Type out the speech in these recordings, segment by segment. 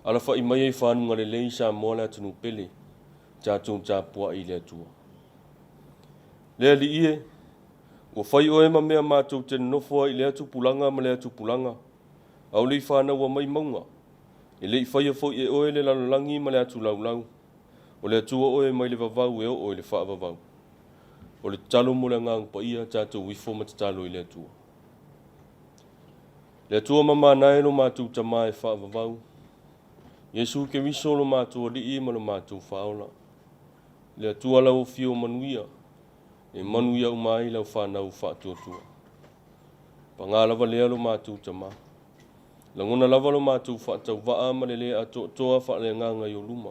Alafai mai ai fanuga lelei Samoa le atunuu pele, tatou tapuai i le Atua. Le Alii e, ua fai oe ma mea matou te nonofo ai i lea tupulaga ma lea tupulaga, a o le i fanaua mai mauga, e le i faia foi e oe le lalolagi ma le atulaulau, o le Atua oe mai le vavau e oo i le faavavau. O le tatalo mo le Agaga Paia, tatou ifo ma tatalo i le Atua. Le Atua mamana e lo matou Tama e faavavau, Iesu Keriso lo matou Alii ma lo matou Faaola. Le Atua lau afio manuia, e manuia uma ai lau fanau faatuatua. Paga lava lea lo matou Tama. Lagona lava lo matou faatauvaa ma le le atoatoa faaleagaga i ou luma.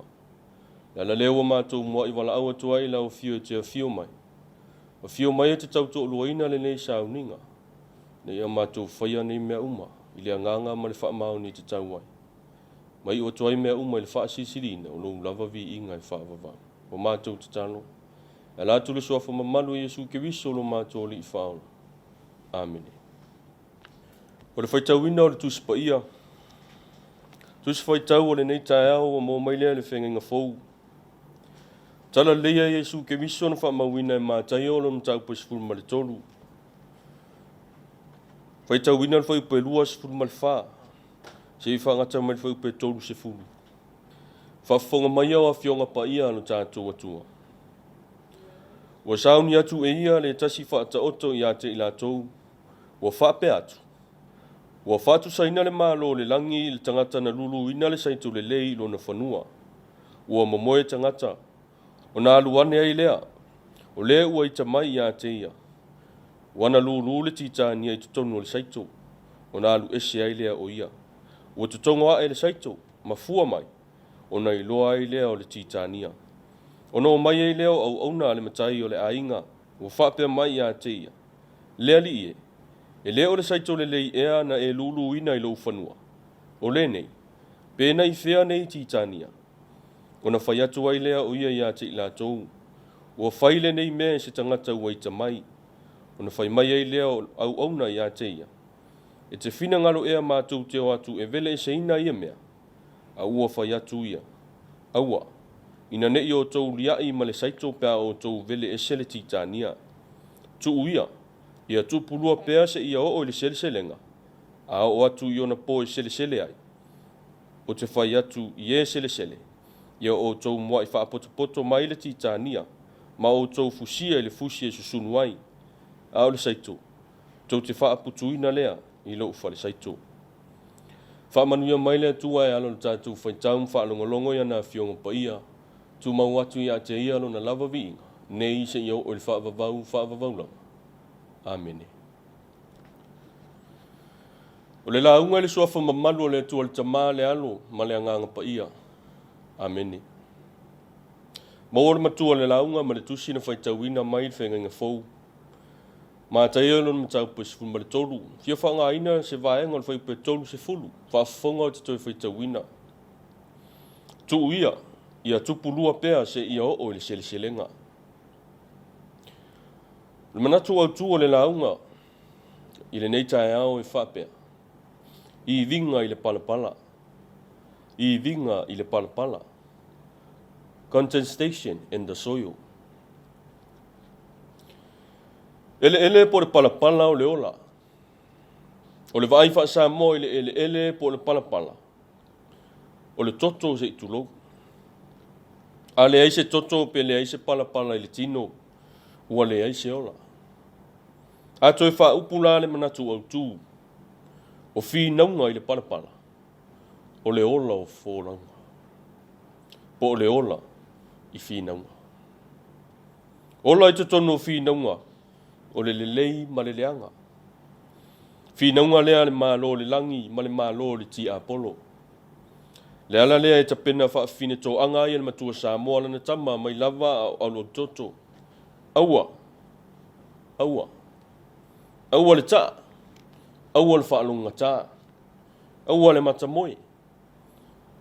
Le ala lea ua matou muai valaau atu ai i lau afio e te afio mai. Afio mai e te tautoaluaina lenei sauniga, ina ia matou faia nei mea uma i le agaga ma le faamaoni e tatau ai. Ma iu atu ai mea uma i le faasilisiliina o lou lava viiga e faavavau. Ua matou tatalo, e ala atu le Suafa mamalu o Iesu Keriso lo matou Alii Faaola. Amene. O le faitauina o le Tusi Paia. Tusi faitau o lenei taeao ua maua mai lea i le Feagaiga Fou. Tala lelei a Iesu Keriso na faamauina e Mataio o lona mataupu e 13. Faitauina le fuaiupu e 24 seia faagata mai le fuaiupu e 30. Faafofoga mai ao Afioga Paia a lo tatou Atua. Ua sauni atu e ia le tasi faataoto ia te i latou, ua faapea atu, Ua faatusaina le Malo o le lagi i le tagata na luluina le saito lelei i lona fanua. Ua momoe tagata, ona alu ane ai lea, o le ua ita mai ia te ia. Ua na lulu le titania i totonu o le saito, ona alu ese ai lea o ia. Ua totogo ae le saito, ma fua mai, ona iloa ai lea o le titania. Ona omai ai lea o auauna a le matai o le aiga, ua faapea mai ia te ia, Le alii e, e le o le saito lelei ea na e luluina i lou fanua? O lenei, pe na i fea nei titania? Ona fai atu ai lea o ia ia te i latou, Ua fai lenei mea e se tagata ua ita mai. Ona fai mai ai lea o auauna ia te ia, E te finagalo ea matou te o atu e veleeseina ia mea? A ua fai atu ia, Aua, ina ne i outou liaʻi ma le saito pe a outou vele ese le titania. Tuu ia, ia tupulua pea seia oo i le seleselega, a oo atu i ona po e selesele ai. Ou te fai atu i e selesele, ia outou muaʻi faapotopoto mai le titania, ma outou fusia i le fusi e susunu ai, a o le saito, tou te faaputuina lea i lou fale saito. Faamanuia mai le Atua e ala o le tatou faitau ma faalogologo i ana Afioga Paia, tumau atu ia te Ia Lona lava viiga, nei seia oo i le faavavau faavavau lava. Amene. O le lauga i le Suafa mamalu o le Atua le Tama, le Alo ma le Agaga Paia. Amene. Maua le matua o le lauga ma le tusi na faitauina mai le Feagaiga Fou. Mataia lona mataupu e 13, fia faaaogaina se vaega o le fuaiupu e 30, faafofoga o te toe faitauina. Tuu ia, ia tupu lua pea seia oo i le seleselega. O le manatu autu o le lauga i lenei taeao e faapea, Iviga i le palapala, iviga i le palapala, contestation in the soil. Eleele po o le palapala o le ola. O le vaai faa-Samoa i le eleele po o le palapala, o le toto se i tulou. A leai se toto pe leai se palapala i le tino, ua leai se ola. A toe faaupu la le manatu autu, o finauga i le palapala, o le ola o folauga, po o le ola i finauga. Ola i totonu o finauga o le lelei ma le leaga. Finauga lea a le Malo o le lagi ma le Malo o le tiapolo. Le ala lea e tapena faafine toaga ai e le matua Samoa lana tama mai lava a o auluautoto. Aua! Aua! Aua le taa! Aua le faalogogata! Aua le matamoe!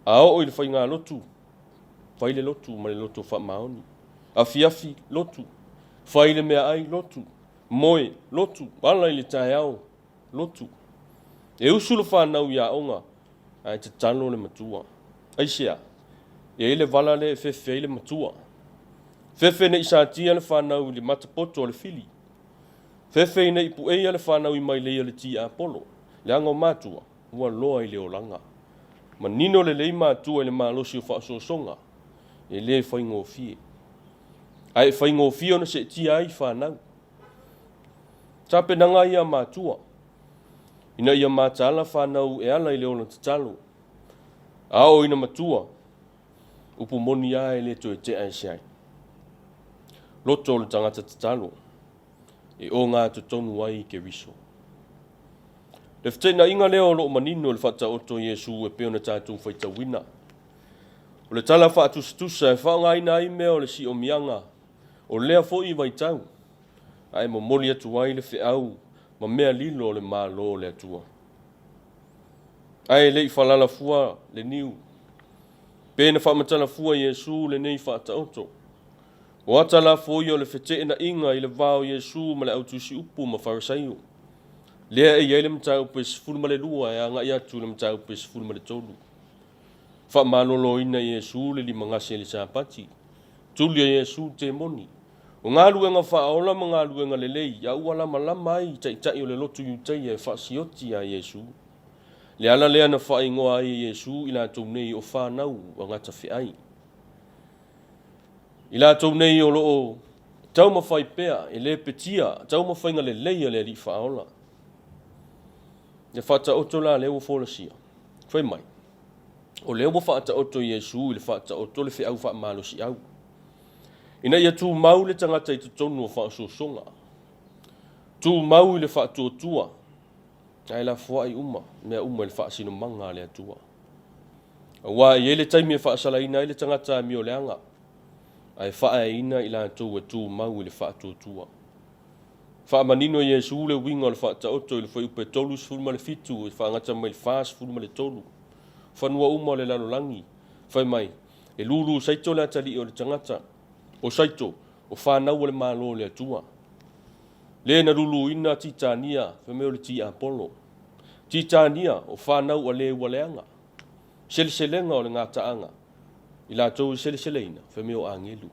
A oo i le faigalotu, fai le lotu ma le loto faamaoni. Afiafi, lotu. Fai le meaai, lotu. Moe, lotu. Ala i le taeao, lotu. E usu le fanau i aoga, ae tatalo le matua. Aisea? E i ai le vala lea e fefe ai le matua. Fefe ne i satia le fanau i le matapoto a le fili. Fefe ina i pueia le fanau i mailei a le tiapolo, leaga o matua ua loa i le olaga. Manino lelei matua i le malosi o faaosoosoga, e le faigofie. Ae e faigofie ona seetia ai fanau. Tapenaga ia a matua, ina ia mataala fanau e ala i le ola tatalo. A oo ina matua, upu moni lava e le toe tea ese ai. Loto o le tagata tatalo, e ogatotonu ai Keriso. Le feteenaiga lea o lo o manino i le faataoto o Iesu e pei ona tatou faitauina. O le tala faatusatusa e faaaogaina ai mea o le siomiaga o lea foi vaitau, ae momoli atu ai le feau ma mea lilo o le Malo o le Atua. Ae le i falala fua le niu, pe na faamatala fua Iesu lenei faataoto. O ata lafo ia o le feteenaiga i le va o Iesu ma le autusiupu ma Farisaio. Lea e i ai le mataupu e 12 e agai atu i le mataupu e 13. Faamaloloina Iesu le limagase i le Sapati. Tuli e Iesu le temoni. O galuega faaola ma galuega lelei a ua lamalama ai i taitai o le lotu Iutaia e faasioti iā Iesu. Le ala lea na faaigoa ai e Iesu i latou nei o fanau a gatafeai. I latou nei o lo o taumafai pea e lepetia taumafaiga lelei a le Alii Faaola. Le faataoto la lea ua folasia, fai mai, o lea ua faataoto Iesu i le faataoto le feau faamalosiau, ina ia tumau le tagata i totonu o faaosoosoga, tumau i le faatuatua, ae lafoai uma mea uma i le faasinomaga a le Atua. Aua e i ai le taimi e faasalaina ai le tagata amioleaga, ae faaeaina i latou e tumau i le faatuatua. Faamanino e Iesu le uiga o le faataoto i le fuaiupu e 37 e faagata mai le 43. Fanua uma o le lalolagi, fai mai, e lulu saito le atalii o le tagata, o saito, o fanau a le Malo o le Atua. Le na luluina Titania, fai mai o le tiapolo. Titania, o fanau a le ua leaga. Seleselega o le gataaga, i latou e seleseleina, fai mai o agelu.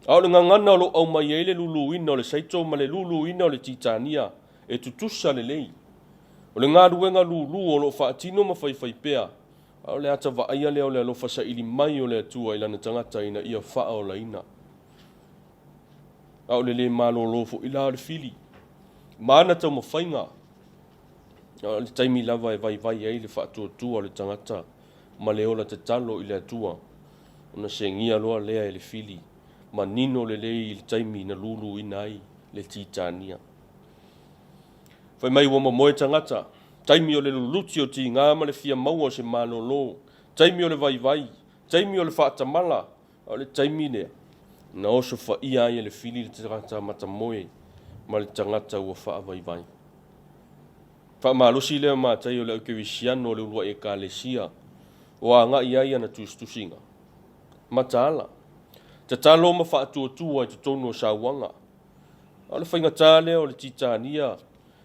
A o le gagana o lo o aumai ai le luluina o le saito ma le luluina o le Titania e tutusa lelei. O le galuega lulu o lo o faatino ma faifai pea, a o le ata vaaia lea o le alofa saili mai o le Atua i lana tagata ina ia faaolaina. A o le le malolo foi la o le fili ma ana taumafaiga, a o le taimi lava e vaivai ai le faatuatua o le tagata ma le ola tatalo i le Atua, ona segia loa lea e le fili, manino lelei i le taimi na luluina ai le Titania. Fai mai ua momoe tagata, taimi o le luluti o tiga ma le fia maua o se malolo, taimi o le vaivai, taimi o le faatamala, a o le taimi lea na osofaia ai e le fili le tagata matamoe ma le tagata ua faavaivai. Faamalosi lea matai o le aukerisiano o le uluai ekalesia o agai ai ana tusitusiga. Mataala. Tatalo ma faatuatua i totonu o sauaga. A o le faigata lea o le Titania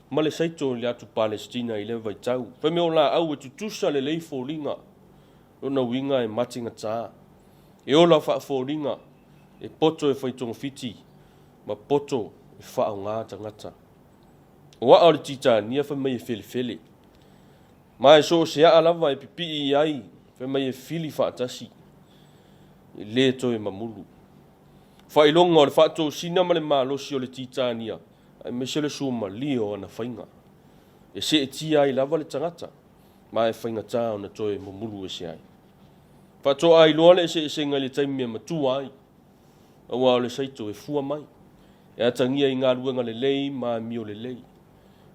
ma le saito i le atu Palestina i lea vaitau. Fai mai o laau e tutusa lelei foliga. Lona uiga e matigata. E ola faafoliga, e poto e fai togafiti, ma poto e faaaoga tagata. O aa o le Titania fai mai e felefele. Ma e so o se aa lava e pipii i ai, fai mai e fili faatasi, e le toe mamulu. Faailoga o le faatosina ma le malosi o le Titania, aemaise le suamalie o ana faiga. E seetia ai lava le tagata, ma e faigata ona toe mumulu ese ai. Faatoa iloa le eseesega i le taimi e matua ai, aua o le saito e fua mai, e atagia i galuega lelei ma amio lelei,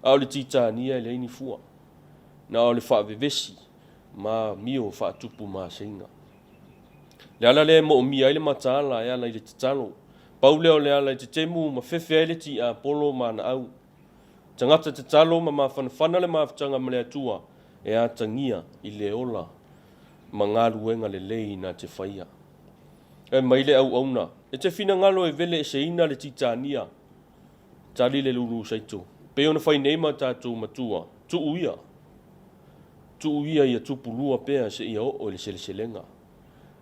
a o le Titania e leai ni fua, na o le faavevesi. ma amio faatupu maseiga. Le ala lea e moomia ai le mataala e ala i le tatalo. Pau lea o le ala e tetemu ma fefe ai le tiapolo ma ana au. Tagata tatalo ma mafanafana le mafutaga ma le Atua e atagia i le ola ma galuega lelei na te faia. E mai le auauna, e te finagalo e veleeseina le titania. Tali le lulu saito, pei ona fai nei ma tatou matua, tuu ia. Tuu ia ia tupu lua pea seia oo i le seleselega.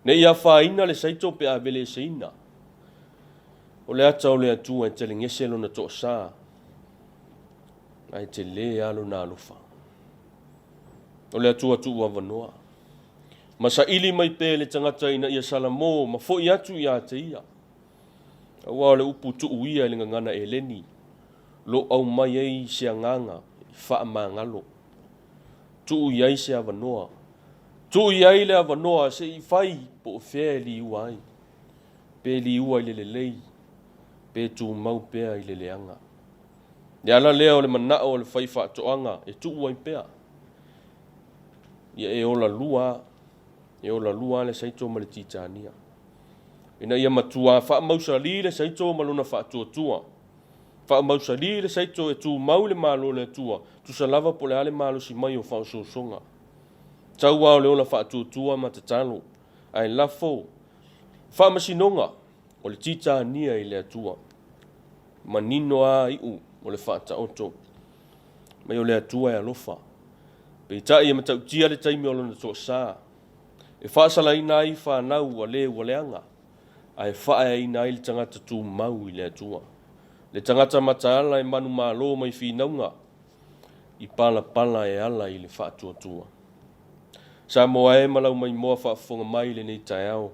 Ne i afaina le saito pe a veleeseina. O le ata o le Atua e telegese lona toasa, ae tele lava lona alofa. O le Atua tuu avanoa, ma saili mai pea le tagata ina ia salamo ma foi atu ia te ia. Aua o le upu tuu ia i le gagana Eleni, lo aumai ai se agaga faamagalo. Tuu i ai se avanoa. Tuu i ai le avanoa se i fai po o fea e liua ai. Pe liua i le lelei, pe tumau pea i le leaga. Le ala lea o le manao o le faifaatoaga e tuu ai pea. Ia e ola lua, e ola lua le saito ma le titania. Ina ia matua faamausali le saito ma lona faatuatua. Faamausali le saito e tumau le Malo o le Atua, tusa lava po o le a le malosi mai o faaosoosoga. Tau lava o le ola faatuatua ma tatalo, ae lafo faamasinoga o le titania i le Atua. Manino a iu o le faataoto mai o le Atua e alofa. Peitai e matautia le taimi o lona toasa, e faasalaina ai fanau ua le ua leaga, ae faaeaina ai le tagata tumau i le Atua. Le tagata mataala e manumalo mai finauga, i palapala e ala i le faatuatua. Samoa e ma lau maimoa faafofoga mai i lenei taeao.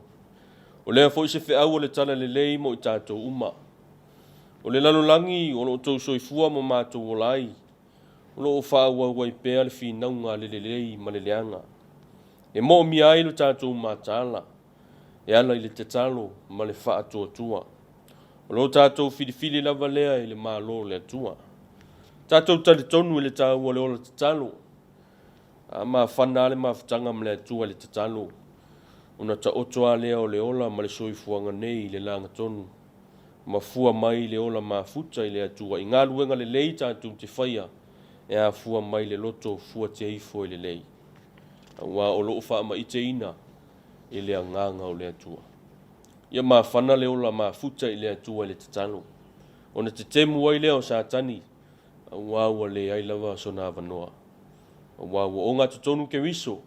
O lea foi se feau o le tala lelei mo i tatou uma. O le lalolagi o lo o tou soifua ma matou ola ai, o lo o faaauau ai pea le finauga a le lelei ma le leaga. E moomia ai lo tatou mataala, e ala i le tatalo ma le faatuatua. O lo tatou filifili lava lea i le Malo o le Atua. Tatou talitonu i le taua o le ola tatalo. A mafana lava le mafutaga ma le Atua i le tatalo, ona taoto lava lea o le ola ma le soifuaga nei i le lagatonu, ma fua mai le ola mafuta i le Atua i galuega lelei tatou te faia e afua mai le loto fuatia ifo i le lelei, aua o lo o faamaiteina i le agaga o le Atua. Ia mafana le ola mafuta i le Atua i le tatalo, ona tetemu ai lea o Satani, aua ua leai lava sona avanoa, aua ua ogatotonu Keriso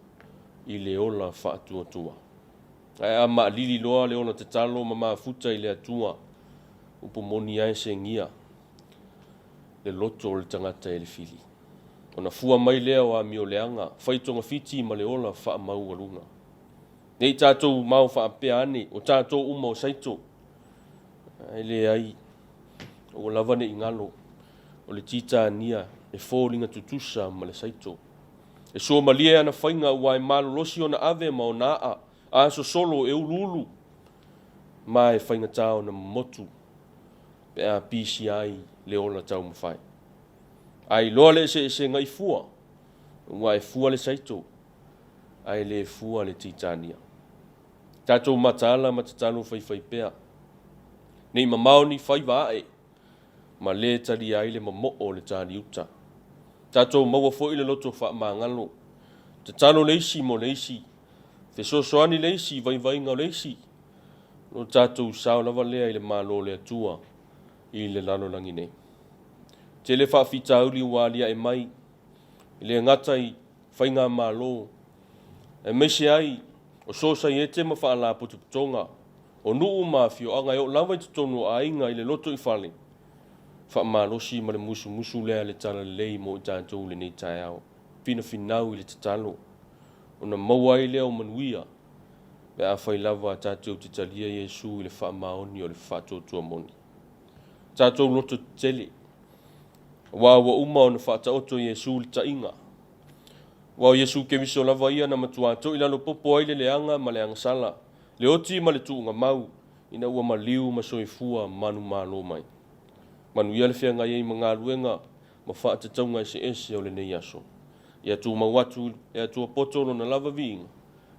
i le ola faatuatua. Ae a maalili loa le ola tatalo ma mafuta i le Atua, upu moni lava e segia le loto o le tagata e le fili. Ona fua mai lea o amio leaga, fai togafiti ma le ola faamaualuga. Ne i tatou mao faapea ane, o tatou uma o saito. Ae leai, ua lava ne i galo, o le titania e foliga tutusa ma le saito. E suamalie ana faiga aua e malolosi ona ave ma ona aa, a sosolo e uluulu, ma e faigata ona momotu pe a pisia ai le ola taumafai. A iloa le eseesega i fua, aua e fua le saito, ae le fua le titania. Tatou mataala ma tatalo faifai pea, ne i mamao ni faiva ae, ma le talia ai le momoo o le taliuta. Tatou maua foi le loto faamagalo, tatalo le isi mo le isi, fesoasoani le isi i vaivaiga o le isi, lo tatou sao lava lea i le Malo o le Atua i le lalolagi nei. Tele faafitauli ua aliae mai, e le gata i faigamalo, aemaise ai o sosaiete ma faalapotopotoga, o nuu ma afioaga e oo lava i totonu o aiga i le lotoifale, faamalosi ma le musumusu lea le talalelei mo i tatou i lenei taeao. Finafinau i le tatalo, ona maua ai lea o manuia, pe afai lava tatou te talia Iesu i le faamaoni o le faatuatua moni. Tatou loto tetele, aua ua uma ona faataoto Iesu le taiga. Aua o Iesu Keriso lava ia na matua to'i lalo popo ai le leaga ma le agasala, le oti ma le tuugamau, ina ua maliu ma soifua manumalo mai. Manuia le feagai ai ma galuega ma faatatauga eseese o lenei aso. Ia tumau atu i le Atua poto lona lava viiga,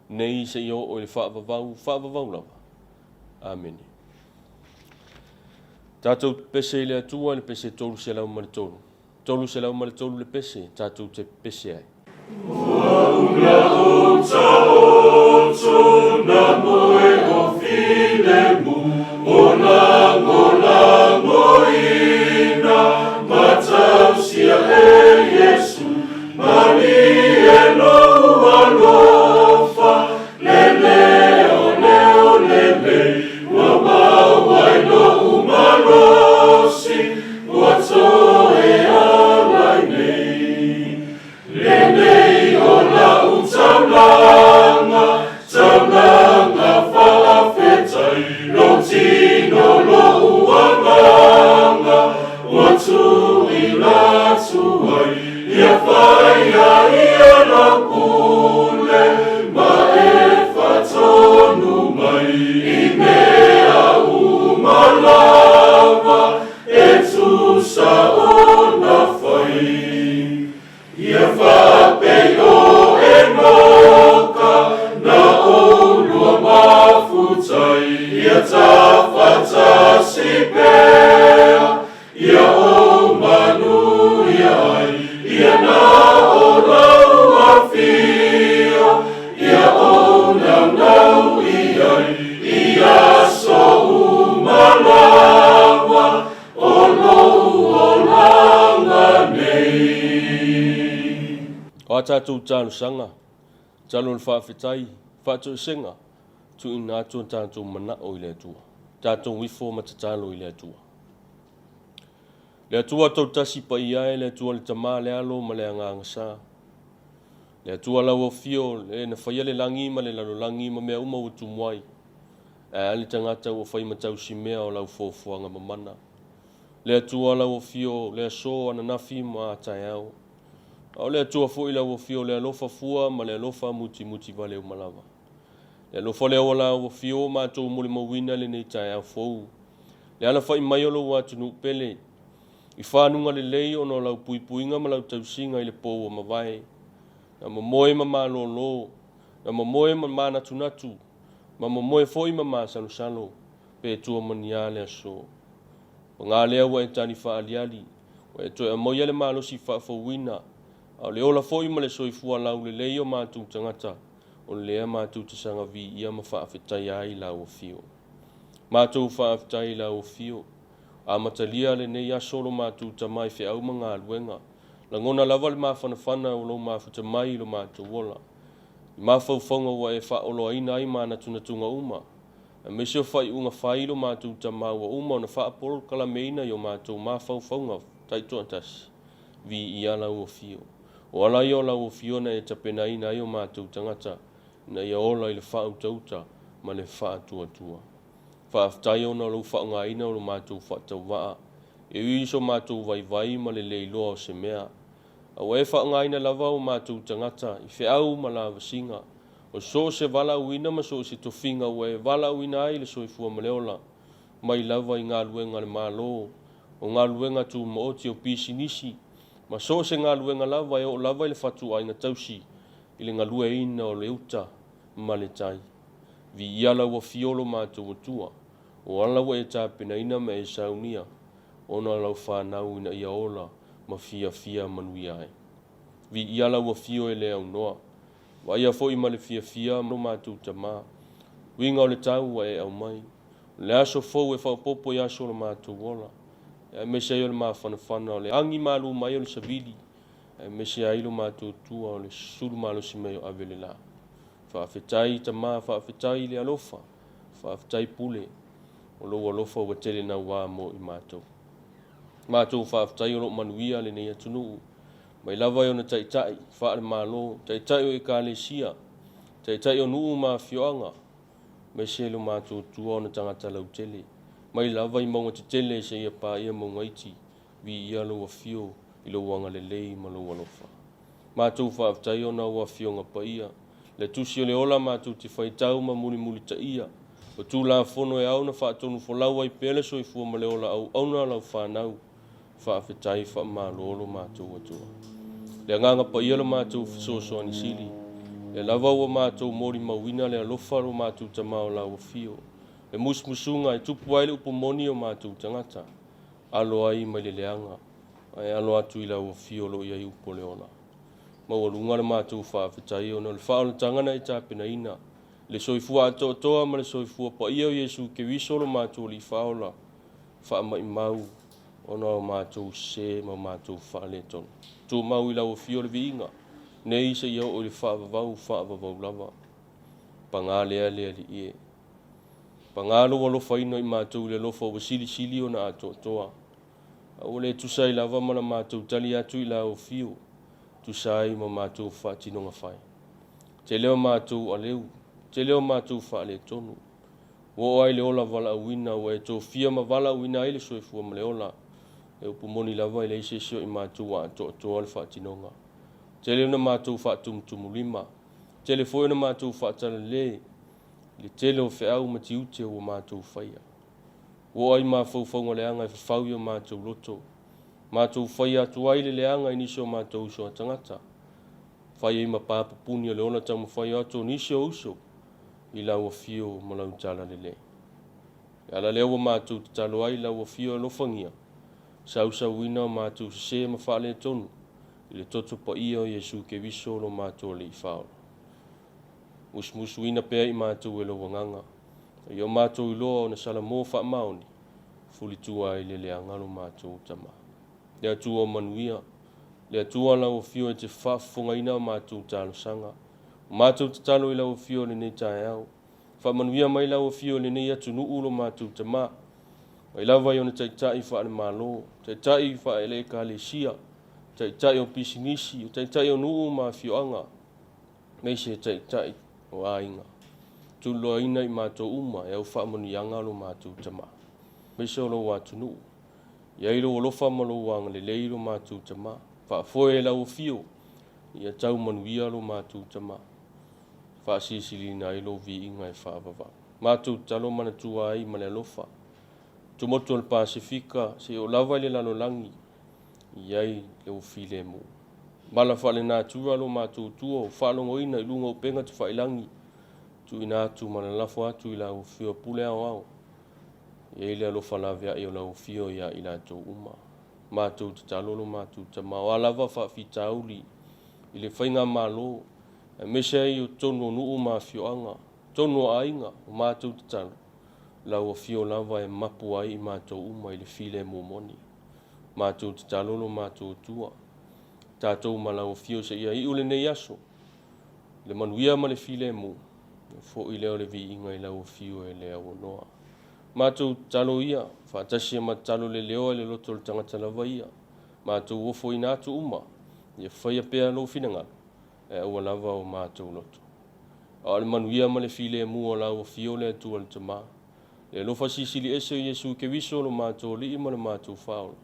nei seia oo i le faavavau faavavau lava. Amene. Tatou pese i le Atua i le pese 303. 303 le pese tatou te pese ai. Ua ula o taoto na moe o filemu, o lagolagoina ma tausia e Iesu, malie lou alofa, le leo leo lelei, ua maua i lou malosi, ua toe ala i nei. Lenei o lau taulaga, taulaga faafetai, lou tino lou agaga, ua tuuina atu ai, ia faia ia lau pule, ma e faatonu mai i mea uma lava, e tusa ona fai. Ia faapei o Enoka na oulua mafutai, ia tafatasi pea, ia ou manuia ai, ia na o lau afio, ia ou naunau i ai, i aso uma lava o lou olaga nei. O a tatou talosaga, talo o le faafetai, faatoesega, tuuina atu o tatou manao i le Atua. Tatou ifo ma tatalo i le Atua. Le Atua Toatasi paia e, le Atua le Tama, le Alo ma le Agaga Sa. Le Atua lau afio, le na faia le lagi ma le lalolagi ma mea uma ua tumu ai. Ae a le tagata ua fai ma tausimea o lau foafoaga mamana. Le Atua lau afio, le aso ananafi ma a taeao. A o le Atua foi lau afio, le alofa fua ma le alofa mutimuti vale uma lava. Le alofa lea ua lau afio ua matou molimauina lenei taeao fou. Le alafai mai o lou atunuu pele, i fanuga lelei ona o lau puipuiga ma lau tausiga i le po ua mavae. Na momoe ma malolo, na momoe ma manatunatu, ma momoe foi ma masalosalo, pe tua ma ni a le aso. Paga lea ua e tali faaaliali, ua e toe aumaia le malosi faafouina, a o le ola foi ma le soifua laulelei o matou tagata, o lea matou te saga viia ma faafetaia ai lau afio. Matou faafetai i lau afio. Amatalia lenei aso lo matou tama i feau ma galuega. Lagona lava le mafanafana o lou mafuta mai i lo matou ola. I mafaufauga ua e faaoloaina ai manatunatuga uma, aemaise o faaiuga fai i lo matou tama ua uma ona faapolokalameina i o matou mafaufauga taitoatasi. Viia lau afio. O ala ia o lau afio na e tapenaina ai o matou tagata ina ia ola i le faautauta ma le faatuatua. Faafetai ona o lou faaaogaina o lo matou faatauvaa, e ui i so matou vaivai ma le le iloa o se mea. A ua e faaaogaina lava o matou tagata i feau ma lavasiga, o so o se valaauina ma so o se tofiga ua e valaauina ai le soifua ma le ola, mai lava i galuega a le Malo, o galuega tumaoti, o pisinisi, ma so o se galuega lava e oo lava i le fatuaiga tausi i le galueaiina o le uta ma le tai. Viia lau afio lo matou Atua, o ala ua e tapenaina ma e saunia ona o lau fanau ina ia ola ma fiafia manuia ai. Viia lau afio e le aunoa, vaaia foi ma le fiafia lo matou Tama, uiga o le tau ua e aumai, o le aso fou e faaopoopo i aso o lo matou ola, aemaise ai o le mafanafana o le agi malu mai o le savili, aemaise ai lo matou Atua o le sulu malosi mai o ave le la. Faafetai Tama, faafetai i le alofa, faafetai Pule, o lou alofa ua tele naua mo i matou. Matou faafetai o lo o manuia lenei atunuu, mai lava i ona taitai faale-Malo, taitai o Ekalesia, taitai o nuu ma afioaga, aemaise lo matou Atua ona tagata lautele, mai lava i mauga tetele seia paia mauga iti, viia lou afio i lou agalelei ma lou alofa. Matou faafetai ona o Afioga Paia, le Tusi o le Ola matou te faitau ma mulimulitaia, o Tulafono e ao ona faatonufolau ai pea le soifua ma le ola auauna o lau fanau, faafetai faamalo lo matou Atua. Le Agaga Paia lo matou fesoasoani sili, lea lava ua matou molimauina le alofa o lo matou Tama o lau Afio, le musumusuga e tupu ai le upu moni o matou tagata, alo ai mai le leaga, ae alo atu i lau Afio o lo o i ai upu o le ola. Maualuga le matou faafetai ona o le faaolataga na e tapenaina, le soifua atoatoa ma le soifua paia o Iesu Keriso lo matou Alii Faaola, faamaimau ona o matou sese ma matou faaletonu. Tumau i lau Afio le viiga, nei seia oo i le faavavau faavavau lava. Paga lea le Alii e. Paga lou alofaina i matou i le alofa ua silisili ona atoatoa. A ua le tusa ai lava ma la matou tali atu i lau Afio, tusa ai ma matou faatinoga fai. Tele o matou aleu, tele o matou faaletonu. Ua oo ai le ola valaauina, ua e tofia ma valaauina ai le soifua ma le ola. E upu moni lava e leai se isi o i matou ua atoatoa le faatinoga. Tele ona matou faatumutumulima, tele foi ona matou faatalale i le tele o feau ma tiute ua matou faia. Ua oo ai mafaufauga leaga e fafau i o matou loto. Matou faia atu ai le leaga i nisi o matou uso a tagata. Fai ai ma pa pupuni o le ola taumafai atu o nisi o uso i lau afio ma lau talalelei. Le ala lea ua matou tatalo ai i lau afio e alofagia, sausauina o matou sese ma faaletonu i le toto paia o Iesu Keriso lo matou Alii Faaola. Musumusuina pea i matou e lou Agaga, a ia o matou iloa ona salamo faamaoni, fulitua ai le leaga lo matou Tama. Le Atua o manuia, le Atua lau afio e te faafofogaina a matou talosaga. O matou tatalo i lau afio i lenei taeao. Faamanuia mai lau afio i lenei atunuu lo matou Tama. Mai lava i ona taitai faale-Malo, taitai faale-Ekalesia, taitai o pisinisi, o taitai o nuu ma afioaga, aemaise taitai o aiga. Tuliloaina i matou uma e au faamanuiaga lo matou Tama, aemaise o lou atunuu. I ai lou alofa ma lou agalelei lo matou Tama. Faafoe e lau afio, ia tau manuia lo matou Tama. Faasilisiliina ai lou viiga e faavavau. Matou tatalo manatua ai ma le alofa. Tumotu o le Pasefika, seia oo lava i le lalolagi, i ai lou filemu. Mala faalenatura lo matou Atua ua faalogoina i luga o upega tafailagi, tuuina atu ma lalafo atu i lau afio pule aoao. E i ai le alofa laveai o lau afio ia i latou uma. Matou tatalo lo matou Tama, o a lava faafitauli i le faigamalo, aemaise ai o totonu o nuu ma afioaga, totonu o aiga, o matou tatalo, lau afio lava e mapu ai i matou uma i le filemu moni. Matou tatalo lo matou Atua, tatou ma lau afio seia iu lenei aso, le manuia ma le filemu, foi lea o le viiga i lau afio e le aunoa. Matou tatalo ia, faatasi e ma tatalo leleoa i le loto o le tagata lava ia. Matou ofoina atu uma, ia faia pea lou finagalo, e aua lava o matou loto. A o le manuia ma le filemu o lau afio le Atua le Tama, le alofa silisili ese o Iesu Keriso lo matou Alii ma le matou Faaola,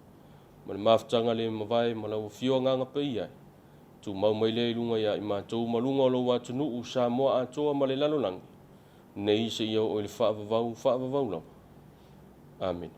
ma le mafutaga le mavae ma lau afio Agaga Paia e tumau mai lea i luga ia i matou ma luga o lou atunuu Samoa atoa ma le lalolagi, nei seia oo i le faavavau faavavau lava. Amene.